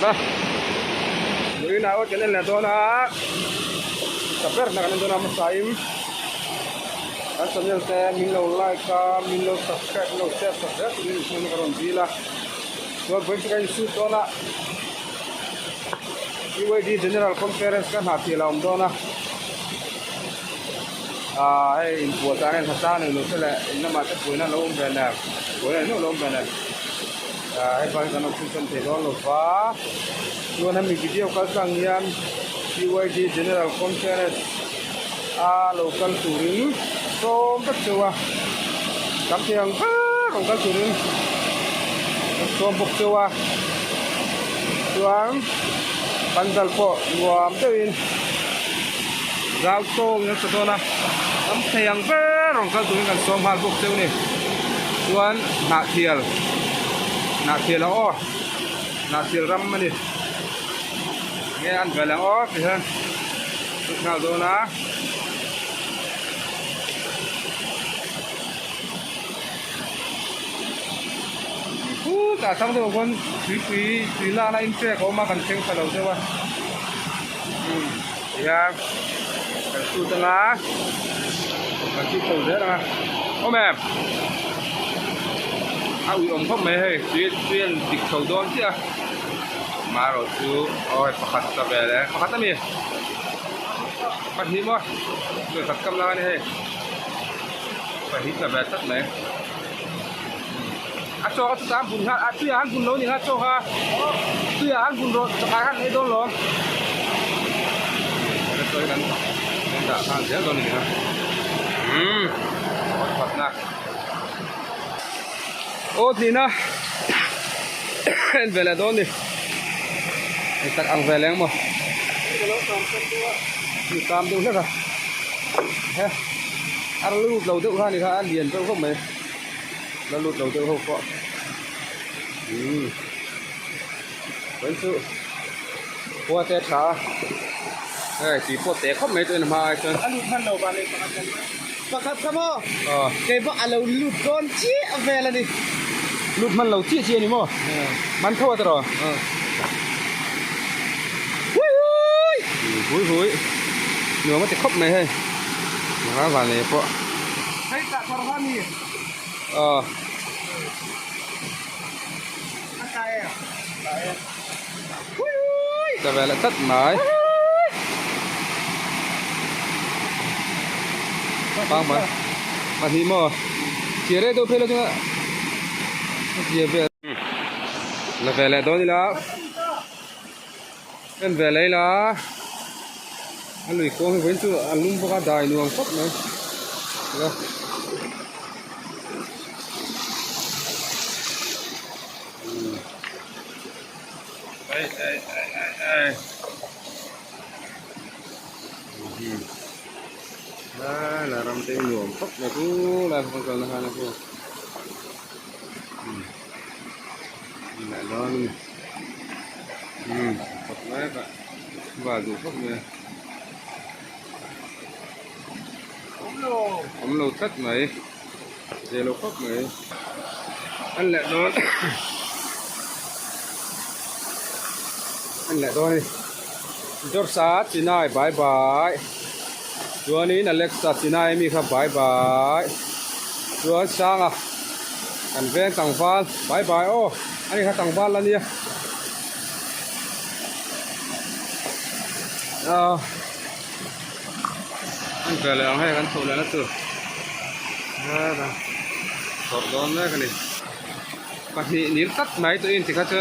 khat a. Vawiin ah awt kan en leh dawn a, ta ber hna kan en dawn a hmasain kan channel te min lo like a, min lo subscribe min lo share sak zel turin inhmuna ka rawn dil a. Chuan vawiin chu ka insut dawn a, UAD General Conference ka hna tih a lo awm dawn a. Aaa hei inbual tan hian hna nei lo te leh in lamah te buaina lo awm ve nen buaina eng lo awm ve nen aaa hei bak hi kan awm chhunchhan thei dawn lo va chuan hemi video kal tlang hian PYD General Conference a lo kal turin sawm vek cheu a tam thei ang ber rawn kal turin kan sawm bawk cheu a chuan pandal pawh nuam deuhin. Zau tawng in a sa dawn a, tam thei ang ber rawn kal turin kan sawm nghal bawk cheu ni. Chuan Hnahthial, Hnahthial ang aw, Hnahthial ram a ni. Nge an vel ang aw ti hian chhut nghal dawn a. Khutah thlang deuh ah khuan tuipui tui lakna inpek a awm a kan thleng thla lo deuh a. Tihian kan shoot anga kan shoot chho zel anga awm em a ui awm khawp mai hei tui tui an dik chho dawn chiah a marawh chu awi pakhat ta vel e pakhat ami pahnih maw pakhat kam lai a ni hei pahnih ta vel tlat mai. A chaw kha chutah an bun nghal a tuiah an bun lo ni kha chaw kha tuiah an bun rawh chakai khan ei dawn lo sawi kan kan dah nghal zel dawn a ni kha umm awt khatna awt nihna en ve leh dawn ni hei tak ang ve leh ang maw tam deuh hlek a he a lut lo deuh kha a ni kha a lian deuh khawp mai. La lut lo deuh ho pawh umm chuan chu khua te a tha a hei tui pawh teh khawp mai tawh in a hma ai chuan a lut hman lo vang leh pakhat kan pakhat kha maw aw kei pawh a lo lut dawn chiah vel a ni lut hman lo chiah chiah a ni maw man tho a tawh hui hui hui hui nuam a ti khawp mai hei van nei pawh hei tah thar kha a ni. Aw. Ta ve leh tlat mai. Pang mai. Pahnih maw? Chhia rei deuh phei lo chunga a zia vel. La ve leh dawn ila. En ve leh ila. A lui kawng hi vawiin chu a lum bawk a dai nuam khawp mai. Ai ai ai ai ai La la ram te nuam khawp mai chu lai khaw kalna khan a chu leh dawn a ni umm khawp mai a val duh khawp mai a awm lo tlat mai. Zeh lo khawp mai an leh dawn an leh dawn a ni George-a chinai bye bye chuanin Alexa chinai ami kha bye bye chuan Sanga kan veng tlangval bye bye aw ani kha tlangval la nia ah. An ve leh ang hei kan chhoh leh na tur chawrh dawn mek a ni pahnih nil tlat mai tawh in tikha chu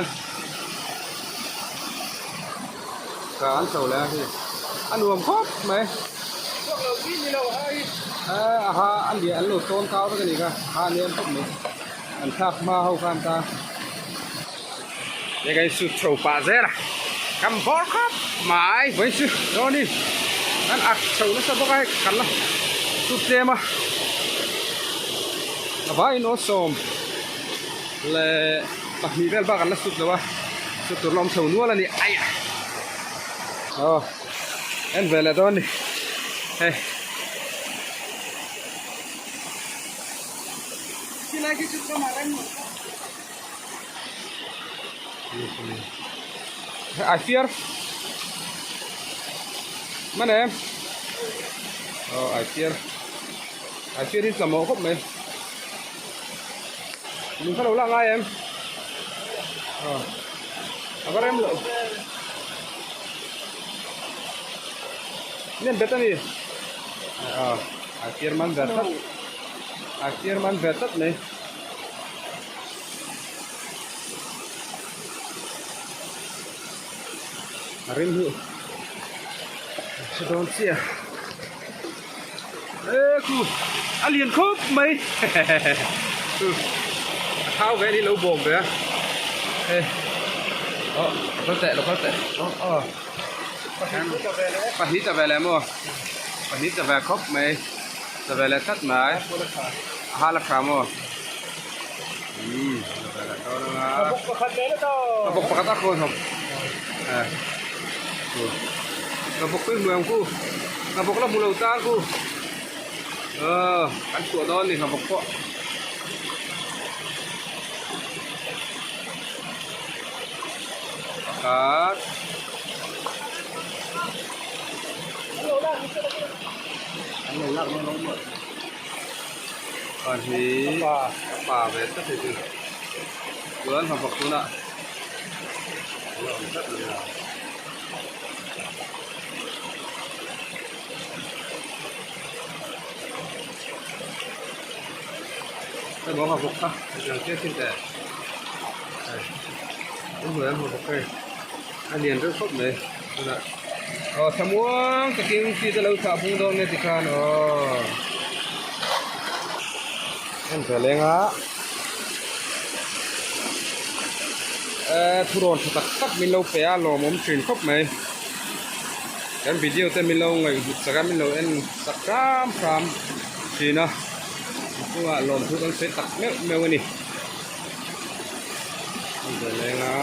ka an chho leh a hei a nuam khawp mai a ha a lian an lo tawn kau vek a ni kha a ha a nem khawp mai an thlak hma ho khan ta Hei kan insut chho pah zel a kan bawr khawp mai vawiin chu dawn in kan ak chho nasa bawk a hei kan la sut tlem a a vaiin aw 12 vel bak an la sut lo a sut tur la awm chho nual a ni aih aw en ve leh dawn a ni hei. Ai fiar Man em Aw ai fiar Ai fiar hi tla mawh khawp mai Min kha lo lak ngai em Aw A va rem loh Nem bet a ni Aw ai fiar man ve tlat Ai fiar man ve tlat mai. A rim hi a hre dawn chiah e khu a lian khawp mai chu a thau ve a ni lo bawm ve a he aw lo kal teh lo kal teh aw aw pahnih ta ve leh maw pahnih ta ve khawp mai ta ve leh tlat mai a hal a tha maw. Ka bawk pakhat a khawn hawp ka bawk pui hmu ang ku ka bawk la hmu lo tan ku kan chhuah dawn ni ka bawk pawh pakhat an lo lak dawn lo Pahnih a pa ve tlat hei chu chuan hna bawk tunah a la awm tlat mai a. Hei maw hna bawk kha hetiang chiah chin teh hei an hmuh em hna bawk hei a lian reuh khawp mai tunah aw thlamuang takin chi te lo chah bung dawn nia tikhan aw. En ve leng a eh thurawn tha tak tak min lo pe a lawmawm thin khawp mai kan video te min lo ngaihhlut sak a min lo en sak hram hram thin a a chungah lawmthu kan sawi tak meuh meuh a ni en ve leng a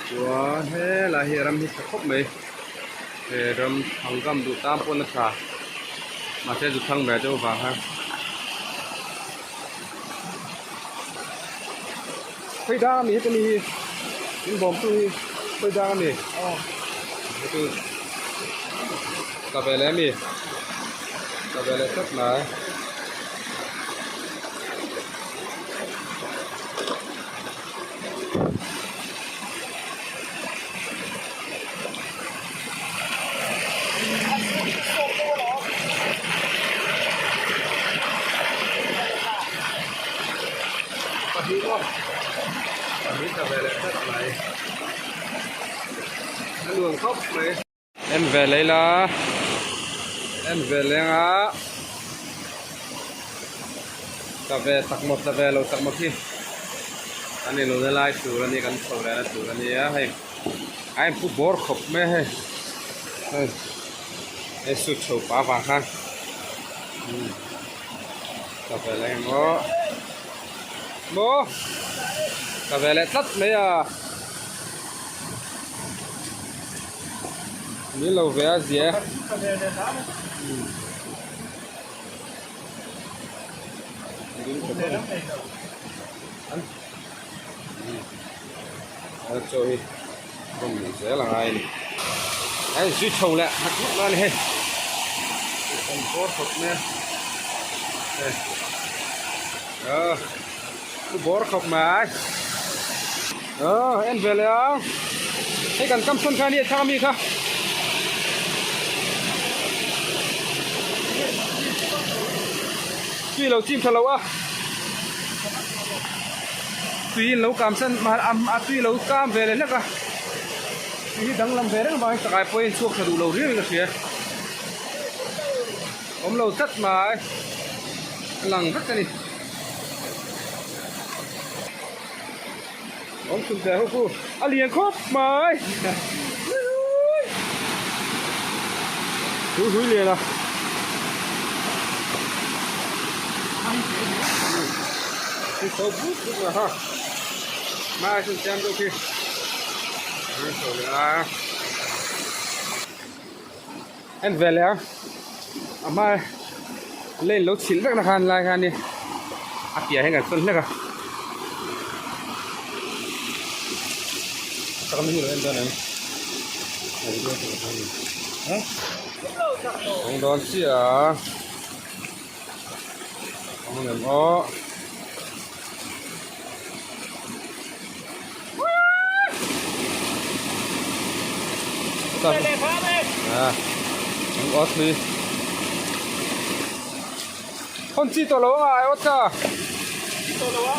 chuan helai hi a ram hi tha khawp mai. He ram thangkam duh tan pawn a tha mahse zu thang ve deuh vang khan khawi dang ami heta mi hi in bawm tu hi khawi dang ami hetu ka ve leh ami ka ve leh tlat mai. Pahnih maw pahnih ta ve leh tlat mai a nuam khawp mai. En ve leh ila en ve leng a ta ve tak maw ta ve lo tak maw khi a ni lo na lai tur a ni kan chho leh na tur a nia hei a inpu bawr khawp mai a hei hei hei suit chho pah avang khan umm ta ve leh emaw maw ta ve leh tlat mai a. Ni lo ve a zia e chaw hi rawn luh zel a ngai a ni a inzui chho leh hnak hnak mai a ni hei kan bawr khawp mai a hei ah thu bawr khawp mai. Aw en ve leh ang hei kan kam sawn kha ania thlang ami kha tui lo chim tha lo a tui in lo kam san a tui lo kam ve leh hlek a tui hi danglam ve reng vangin chakai pawhin chhuak tha duh lo riau in ka hria awm lo tlat mai a lang vek a ni. Awm chhun teh ho khu a lian khawp mai hui hui lian a khi chho but but mai ha mai chhun chiam deuh khi chho leh a en ve leh a a hma lane lo chhilh vek na khan lai khan hi a piah hian kan sawn hlek a. Tak mi lo en dawn em? Hawng dawn chiah a. Hawng em aw. À, ang awt mi. Hon chi tawh lo anga ai awt ka. Chi tawh lo a.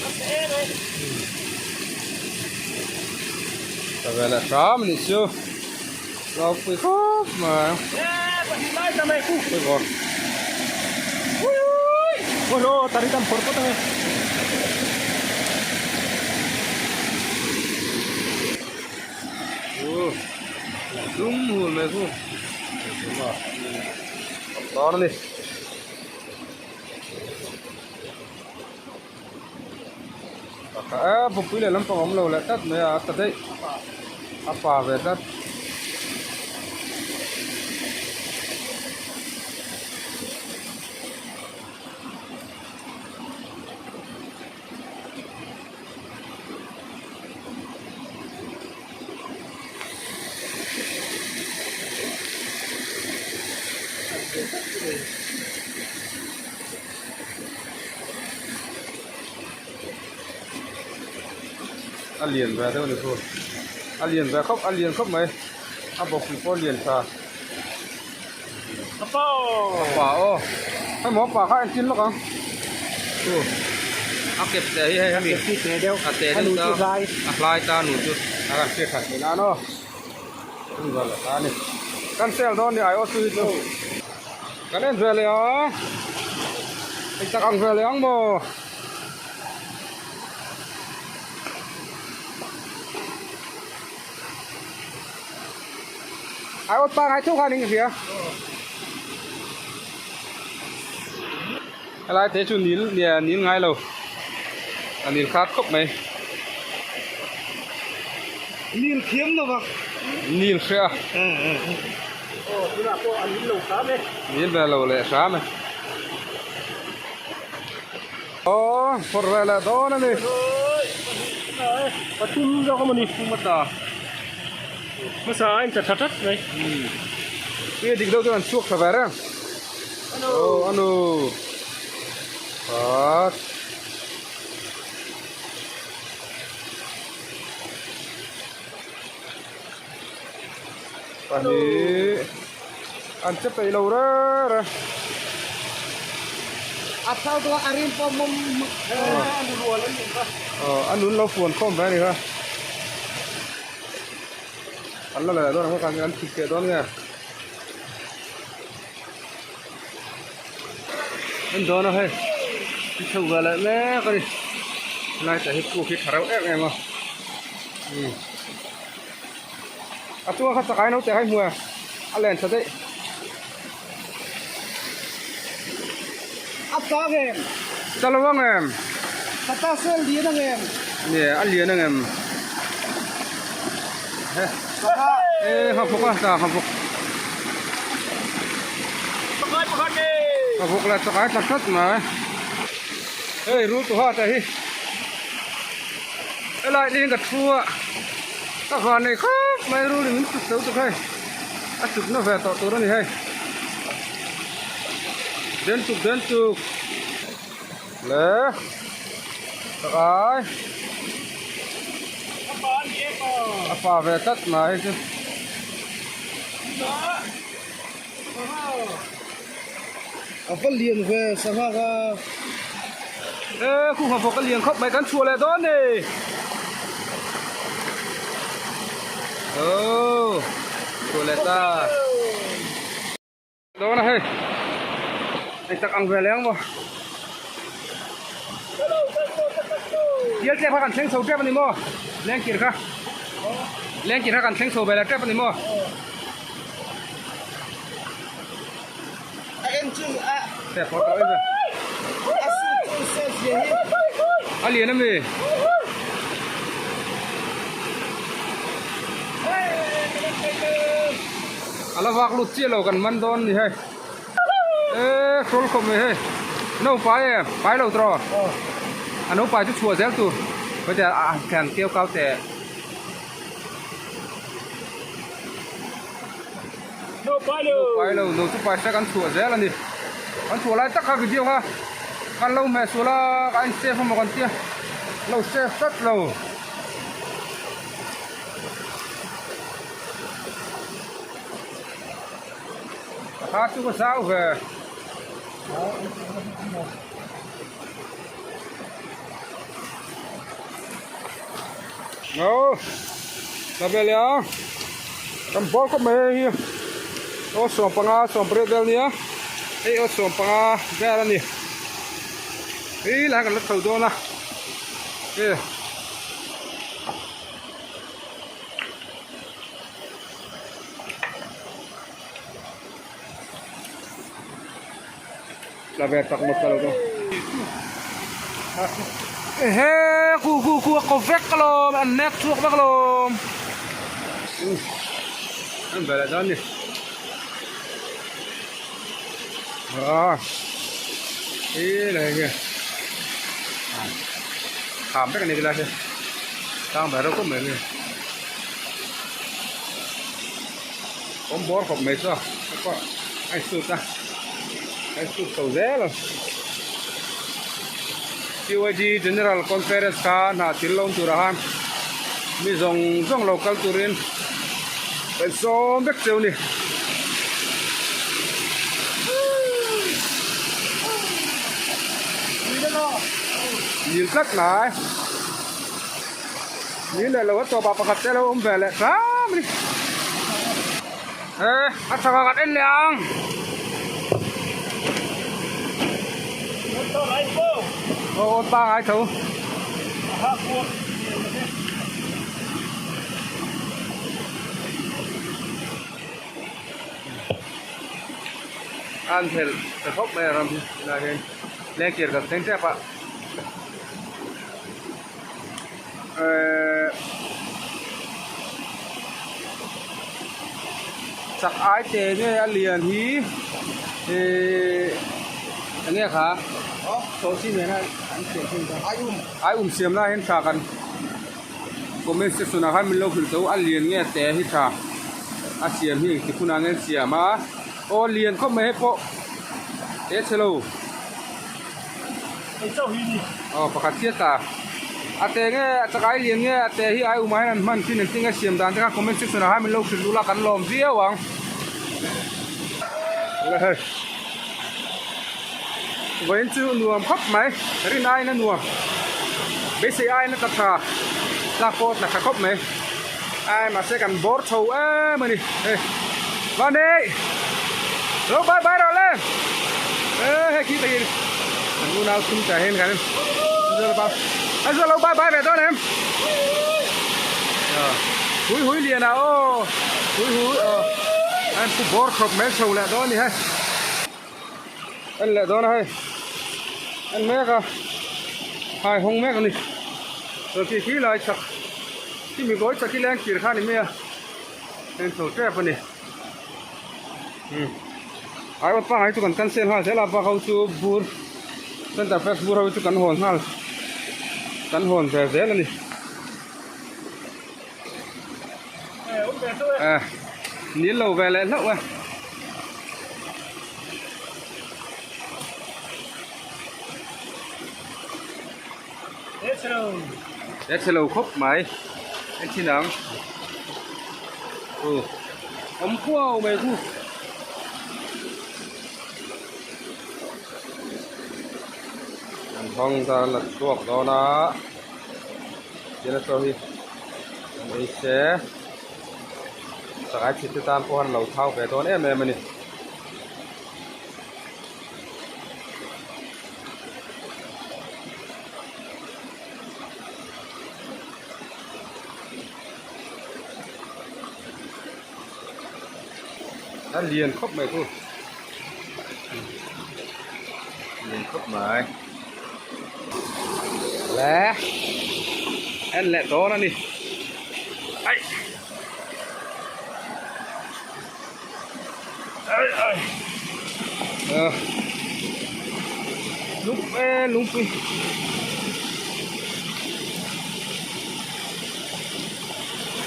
A che em e. Ta ve leh hram anih chu. Lo pui khawp mai. E pahnih lai ta mai khu. Pui maw. Ui ui. Ui lo tari tam phawrh phawt ange. U dum hul mai khu. Dawn a ni. E bawpui leh lampang awm lo leh tlat mai a a ta daih a pa ve tlat. A lian ve deuh a ni chu a lian ve khawp a lian khawp mai a bawkpui pawh a lian tha a pa aw a pa aw hemaw a pa kha entin lawk ang chu a kep te hi hei hemi a te deuh ta a hlai ta nu chu a kan hriat that theih nan aw hun vel a ta a ni kan sel dawn ni aiawh chu hi chu kan en ve leh a hei tak ang ve leh ang maw. Ai awt pangai theuh khan in ka hria. Helai te chu nil nia nil ngai lo. A nil khat khawp mai. Nil thiam lo va. Nil hria. Aw tunah pawh a nil lo hram e. Nil ve lo leh hram e. Aw phawrh ve leh dawn a ni. Pathum zawk a mawni. Pathum a ta. Hmasa a in tla tha tlat mai. Tui a dik deuh chuan an chhuak tha ve reng. Aw a nu. Khat. Pahnih. An che peih lo reng reng. A thau chu a rim pawh mawm a nu rual an nih kha. Aw a nun lo fuan khawm ve a ni kha. An la leh dawn ang kha an thik teh dawn nge. An dawn a hei. An chho ve leh mek a ni. Helai te hi puk hi tha reuh em em a. Umm. A chunga kha chakai naute kha i hmu e a len tha daih. A tlang em? Tla lo ang em? Ka ta sel lian ang em? Nge a lian ang em? He e ha bawk a ta ha bawk. Chakai pakhat e. Ha bawk la chakai tla tlat mai. Hei rul tu ha ta hi. Helai ling ka thu a. Ka van nei khawp mai rul in min chuk tho tuk hei a chuk na ve tawh tur a ni hei den chuk den chuk le tak ai a pa ve tlat mai hei chu. A va lian ve sangha kha. E khu hma bawk a lian khawp mai kan chhuah leh dawn ni. Oh chhuah leh ta. Dawn a hei. Hei tak ang ve leh ang maw. Tial tlep kha kan thleng chho tep a ni maw? Lengkir kha. Lengkir kha kan thleng chho ve leh tep a ni maw? A en chu a Te phawt tawh em a su chu se zia hi. A lian a mi. A la vak lut chiah lo kan man dawn ni hei. E hrawl khawp mai hei. No pai e pai lo tawh. A no pai chu chhuah zel tur. Heti a an keu kau teh. No pai lo. No pai lo, no chu pai se kan chhuah zel a ni. Kan chhuah lai tak kha video kha kan lo hmeh sual a, ka in save emaw kan tia, lo save tlat lo. Kha chu ka zau ve. No, la ve leh a, kan bawr khawp mai hei hi aw 15 18 vel nia hei aw 15 vel a ni hei lai kan la chho dawn a e. La ve tak maw lo chu. Ehe ku ku ku a ko vek alawm an nek chhuak vek alawm. An ve leh dawn ni. Ah. Hi leh nge. Kham vek ani tilai hi. Tang ve reuh khawp mai nge. Awm bawr khawp mai chu a pawh a insut a a insut chho zel a Q_I_G General Conference kha hna thil lo awm turah khan mi zawng zawng lo kal turin kan sawm vek cheu a ni. Nil tlat mai. Ni leh lo a tawpah pakhat te lo awm ve leh hram a ni. E a chhakah kan en leh ang. Aw aw pangai tho. An phelh ta khawp mai a ram hi tunah hian lengkir kan thleng tep a. Chak ai te nge a lian hi ihh eng nge kha ai um siam lai hian tha kan comment section ah khan min lo hrilh tawh a lian nge te hi tha a siam hi engtik hunah nge an siam a aw lian khawp mai hei pawh he chhe lo. Aw pakhat chiah ta. A te nge a chakai lian nge a te hi ai umah hian an hman thin engtin nge siam dan te kha comment section ah khan min lo hrilh duh la kan lawm viau ang. Hei vawiin chu nuam khawp mai rin aiin a nuam beisei aiin a tla tha tlak pawh a tla tha khawp mai ai mahse kan bawr chho em a ni hei Vanei lo bye bye rawh le e hei khi takin kan unau thum tah hian kan a lo bye bye ve dawn em hui hui lian ah aw hui hui aw an pu bawr khawp mai chho leh dawn a ni hei en leh dawn a hei en mek a hai hawng mek a ni chuan khi khi lai chak khi mi kawi chak hi leng kir kha a ni mai a en chho tep a ni ai awt pangai chu kan cancel nghal zel a bak ho chu bur center fresh bur ho chu kan hawn nghal kan hawn ve zel a ni eh nil lo ve leh hlauh e. He chhe lo khawp mai en thin ang u awm khuau mai khu an hawng ta an la chhuak dawn a tin a chaw hi an ei se chakai chhit te tan pawh an lo thau ve dawn em em a ni. A lian khawp mai khu lian khawp mai le en leh dawn a ni aih lung e lungpui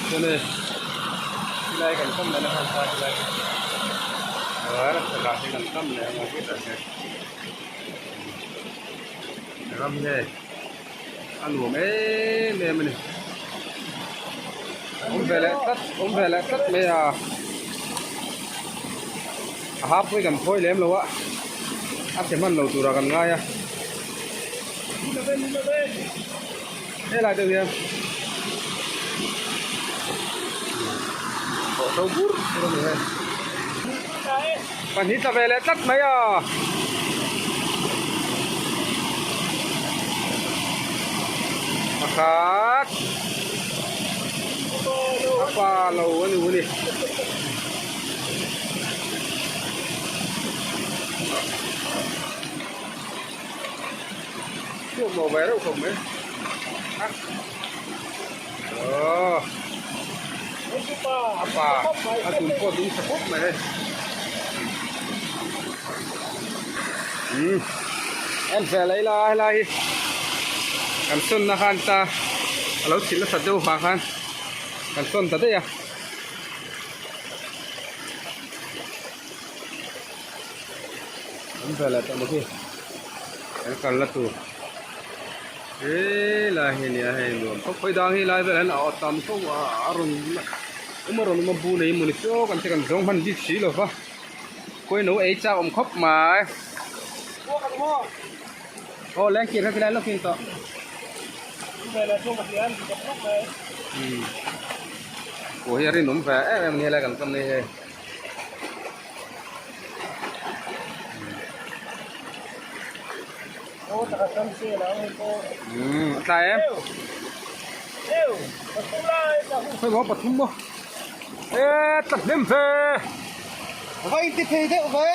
chuan hei helai kan kawm leh na khan ta helai. Chuan a chhakah hian an tam leh ang a hetah hian ram nge a nuam em em a ni awm ve leh tlat awm ve leh tlat mai a a ha pawh hi kan phawi lem lo a a chhe hman lo turah kan ngai a helai deuh hian tawh tho bur bur a ni hei pahnih tla ve leh tlat mai a pakhat a pa lo a ni ni. Chuak lo ve reuh khawp mai a aww a pa a dum pawh a dum tha khawp mai hei umm en fel a ila helai hi kan sawn na khan ta a lo chhilh nasat deuh vang khan kan sawn ta daih a. An ve leh tawh khi an kal na tur helai hi ania hei nuam khawp mai dang hi lai velah hian a aw tam khawp a a rawn awm a rawn awm a bu nei emaw ni chu kan che kan zawng hman bik si lo va khawi no ei chak awm khawp mai aw lengkir kha tilai lawk in tawh umm pawh hi a rinawm ve em em a ni helai kan kam nei hei. A tlai em khawi maw pathum maw e tla hnem ve va in ti thei deuh ve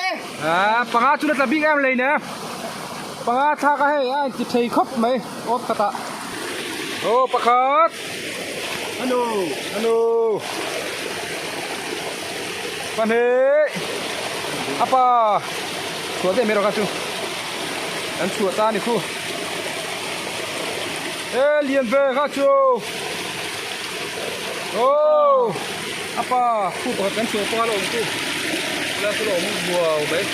a panga chu la tla bik em lei ne panga thlak a hei a in ti thei khawp mai awt khat ah aw pakhat Anu anu pahnih a pa chhuah daih mai rawh kha chu an chhuah ta a ni khu e lian ve kha chu aw a pa khu pakhat kan chhuah pawh a la awm khu la chu la awm buau mai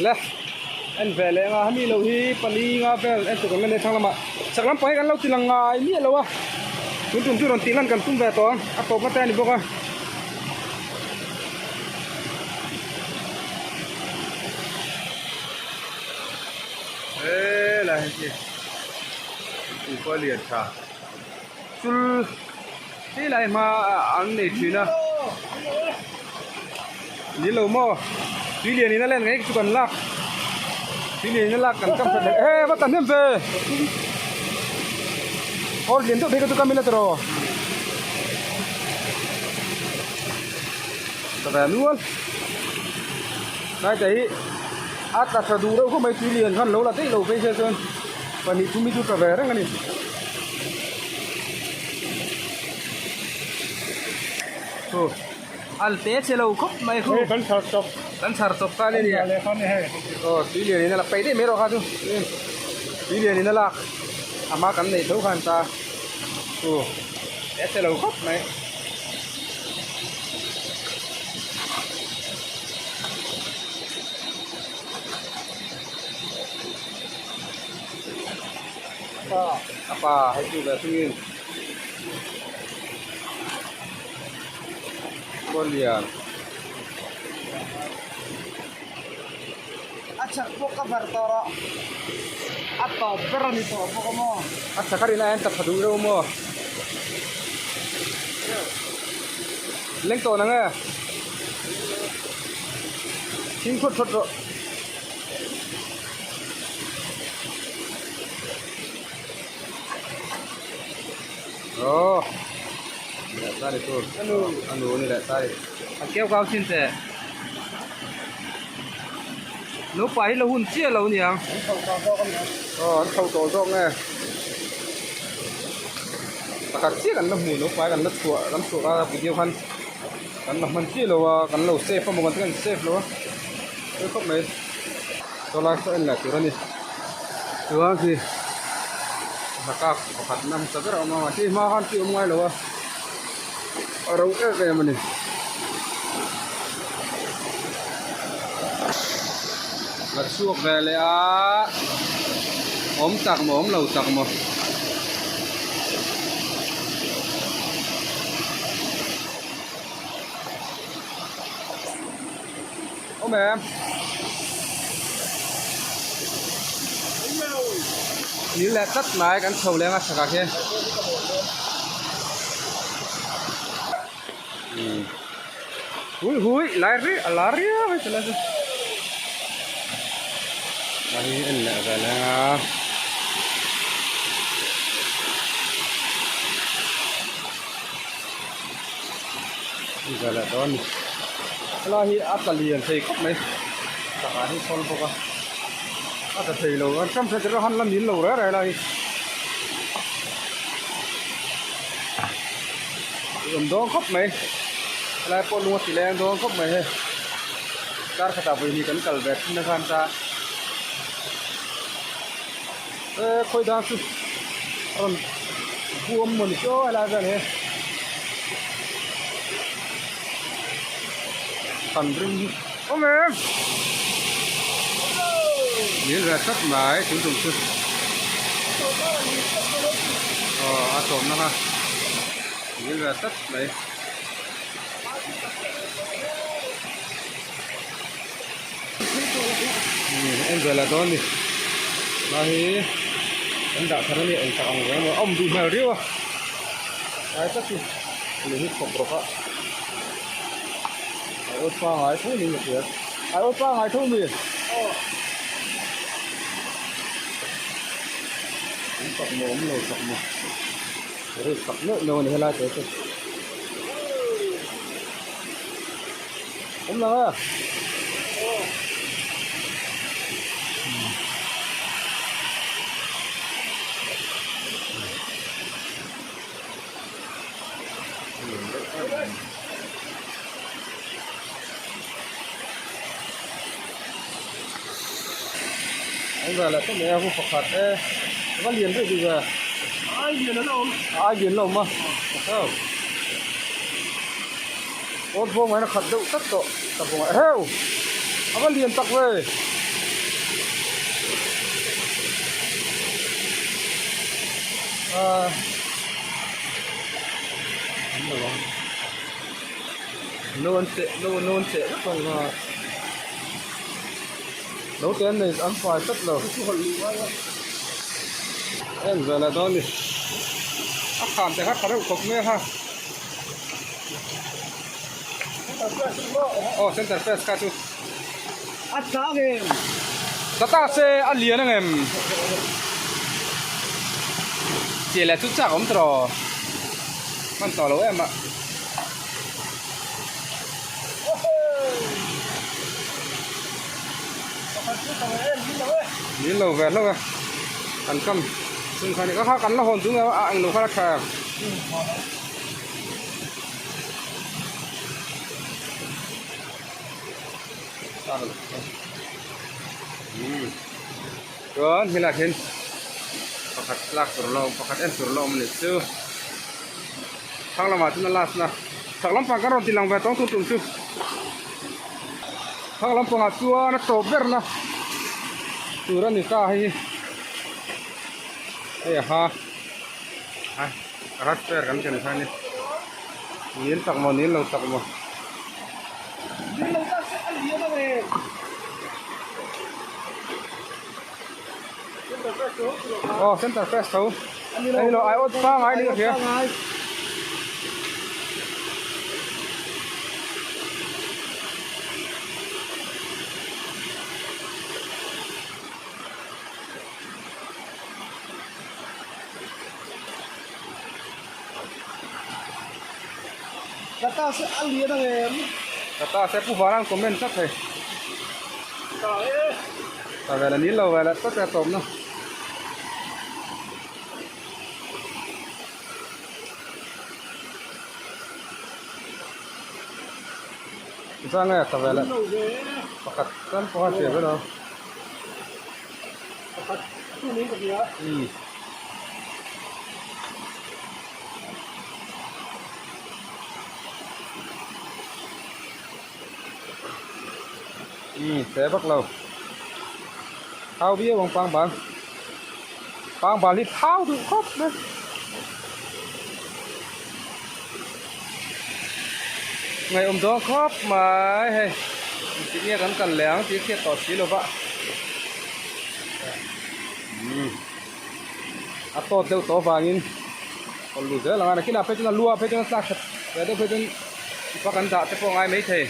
le. En ve leh anga hemi lo hi pali nga vel en tur kan la nei thlang lamah chak lampang hi kan lo ti lang ngai miah lo a tun tum chu rawn tih lan kan tum ve tawh ang a tawp na te a ni bawk a. Helai hi tui pawh a lian tha chul helai hma an nei thin a ni lo maw tui lian in a len ngei chu kan lak tui lian in a lak kan kam that leh e va ta hnem ve awr lian deuh phei kha chu kam ila tiraw ta ve nual tlai te hi a tla tha duh reuh khawp mai tui lian khan lo la daih lo phei se chuan pahnih thum hi chu tla ve reng a ni. Al te che lo khawp mai khu. Hei kan chhar chawp. Kan chhar chawp ta ani nia. Leh khan hei. Aw tui lian in a la peih daih mai rawh kha chu. Tui lian in a lak. A hma kan neih tho khan ta. Khu te che lo khawp mai. A pa hei chu ve thung in. Kawlian. A chak pawh ka var tawh rawh. A tawp ber a ni tawh bawk a maw? A chak a rin a en ta tha duh reuh maw? Leng tawh nang e. Thing thawt thawt rawh. Aw leh ta ni tur a nu a ni leh ta ni a keu kau chin teh naupa hi la hun chiah lo aniang aw an chho tawh zawk nge pakhat chiah kan la hmu naupa hi kan la chhuah kan chhuah a video khan kan la hman chiah lo a kan lo save a maw kan ti kan save lo a pawi khawp mai saw lai saw en leh tur a ni chuan khi Lakak pakhat na hmasa ber a awm a mahse hma khan chu awm ngai lo a. A ro em em a ni. La chhuak ve leh a, awm tak maw awm lo tak maw. Awm em? Nil leh tlat mai kan chho leng a chhakah khian. Hui hui lai ri a la riau hei tilai chu. Lai hi en leh ve leng a. Ve leh dawn a ni. Helai hi a tla lian thei khawp mai sangha hi sawl bawk a a tla thei lo an ram hriat erawh han la mil lo reng reng helai hi awm dawn khawp mai helai pawh lung a ti leng dawn khawp mai hei kar khatah vawi hnih kan kal ve thin a khan ta e khawi dang chu a rawn buam mawni chu helai vel hi kan ring hi awm em nil ve tlat mai tun tum chu aw a tawmna kha nil ve tlat mai. En ve leh dawn a ni lai hi an dah thar a ni eng tak ang reng a awm duh hmel riau a tlai tak hi lui hi khawp rawk a a awt pangai tho niin ka hria a awt pangai tho mi an tak maw awm lo tak maw rik tak meuh meuh a ni helai te chu. Awm lo a. An zah leh tawp mai a hu pakhat e va lian deuh duh ve ai lian an awm ai lian la awm a Awt bawng hian a khat deuh tlat tawh ka hmu a heu a va lian tak ve ah an lo ang no an cheh no no an cheh vek ang a no te an nei an fai tlat lo en ve leh dawn a ni a kham te kha tha reuh khawp mai a ha. Aw center press kha chu a tla em tla ta se a lian ang em chiah leh chu chak awm tawh hman tawh lo em a nil lo ve hlauh e kan kam chung khan kha kha kan la hawn chung a englo kha la tha em. Chuan helaiah hian pakhat lak tur la awm pakhat en tur la awm a ni chu thlang lamah chuan a last na chhak lampang kan rawn ti lang ve tawng tum tum chu thlang lampangah chuan a tawp ber na tur a ni ta hei hi hei a ha. A rat fair kan ken kha ni nil tak maw nil lo tak maw. Nil lo tak se a lian ang e. Aw center press tho. Ani lo ai awt pangai ni ka hria. Ka ta se a lian ang em? Ka ta se pu varan comment tlat thei. Ta e. Ta ve la nil lo ve la tlat e tawp na. Zang e ta ve la. Pakhat tan pawh a che ve lo. Pakhat chu niin ka hria. Umm. Umm che vak lo. Thau viau ang pangbal. Pangbal hi thau duh khawp mai. Ngaihawm dawn khawp mai hei. Engtik nge kan kal leh ang tih a hriat tawh si lo va. Umm a tawt deuh tawh avangin kawlh luh zel ang a nakinah phei chuan a lu ah phei chuan a tlak that ve deuh phei chuan ipa kan dah te pawh a ngai maithei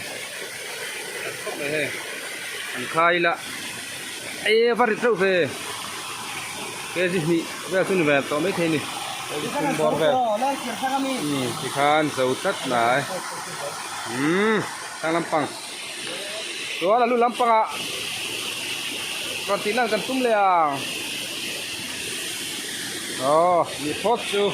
khawp mai hei an khai ila e va rit reuh ve kg hnih vel chu ni ve tawh maithei a ni kg thum bawr vel umm tikhan zo tlat mai umm tlang lampang chuan a lu lampangah rawn tih lan kan tum leh ang aw ni phawt chu.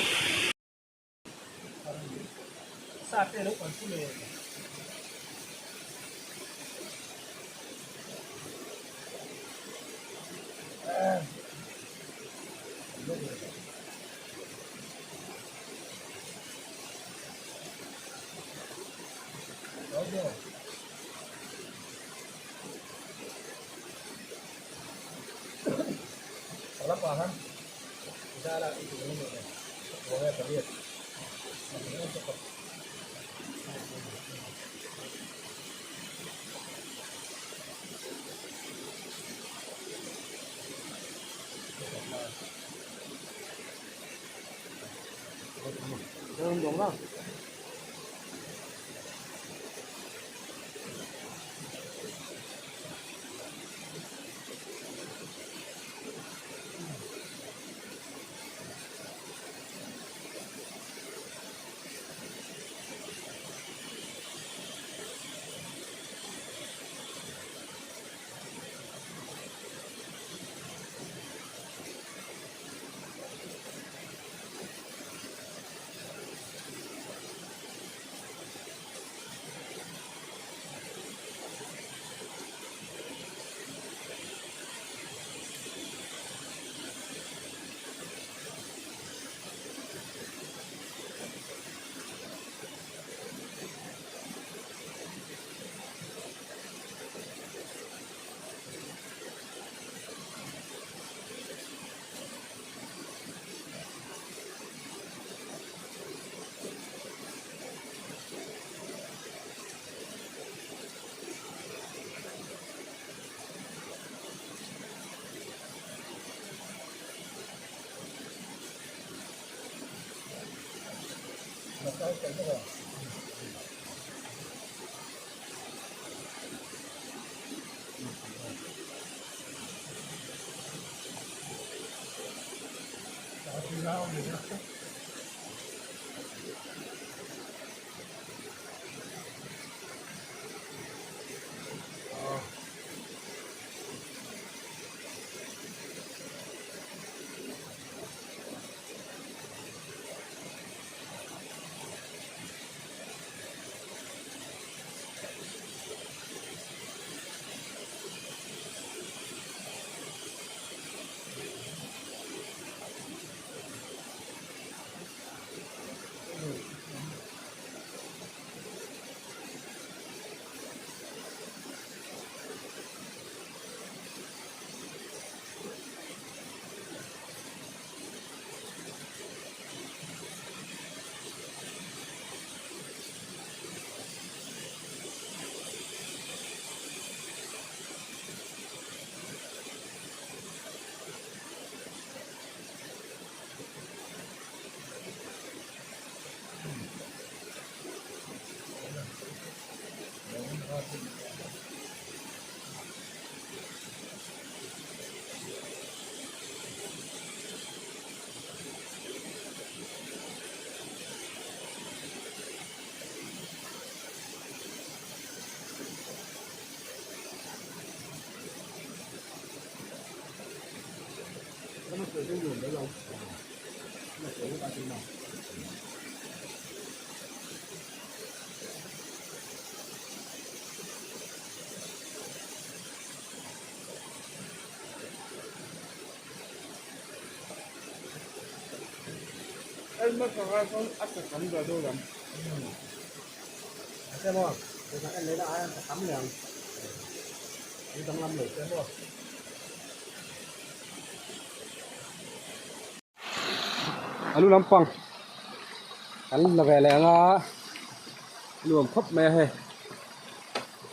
Thil danglam lo se maw. Alu lampang kan la ve leh ang a nuam khawp mai a hei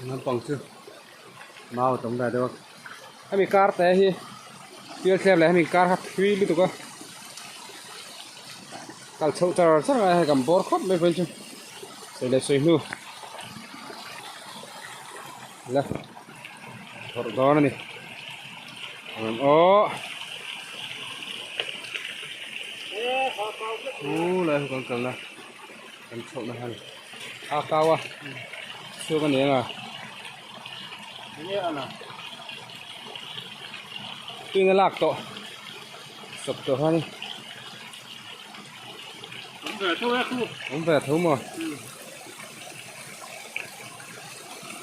lampang chu mau a tam ve deuh a hemi kar te hi field thlep leh hemi kar kha thui lutuk a kal chhoh char char a hei kan bawr khawp mai pawhin chu sawi leh sawi hnu la phawrh dawn a ni aw chu lai hi kan kalna kan chhohna han a kau a chhuak a ni ang a tuina lak tawh sawp tawh kha ni awm ve tho maw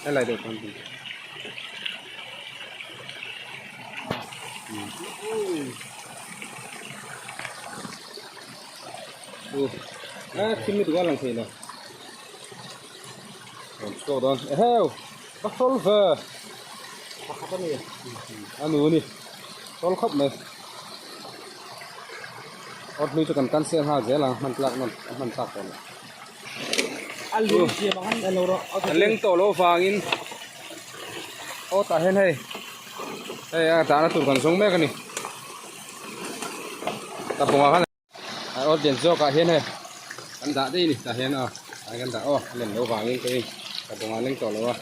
helai deuh kan tum u a thim lutuk a lang thei lo rawn chhuak dawn eheu ka hrawl ve pakhat a ni a nu a ni hrawl khawp mai awt hlui chu kan cancel nghal zel ang hman tlak nawn a hman tlak tawh lo A lung siam ang an lo rawh. A leng tawh loh vangin aw tah hian hei hei a dahna tur kan zawng mek a ni ta bawngah khan a awt lian zawkah hian hei kan dah daih a ni tah hian aw tah hian kan dah aw a len loh vangin ka in ta bawngah a leng tawh lo a.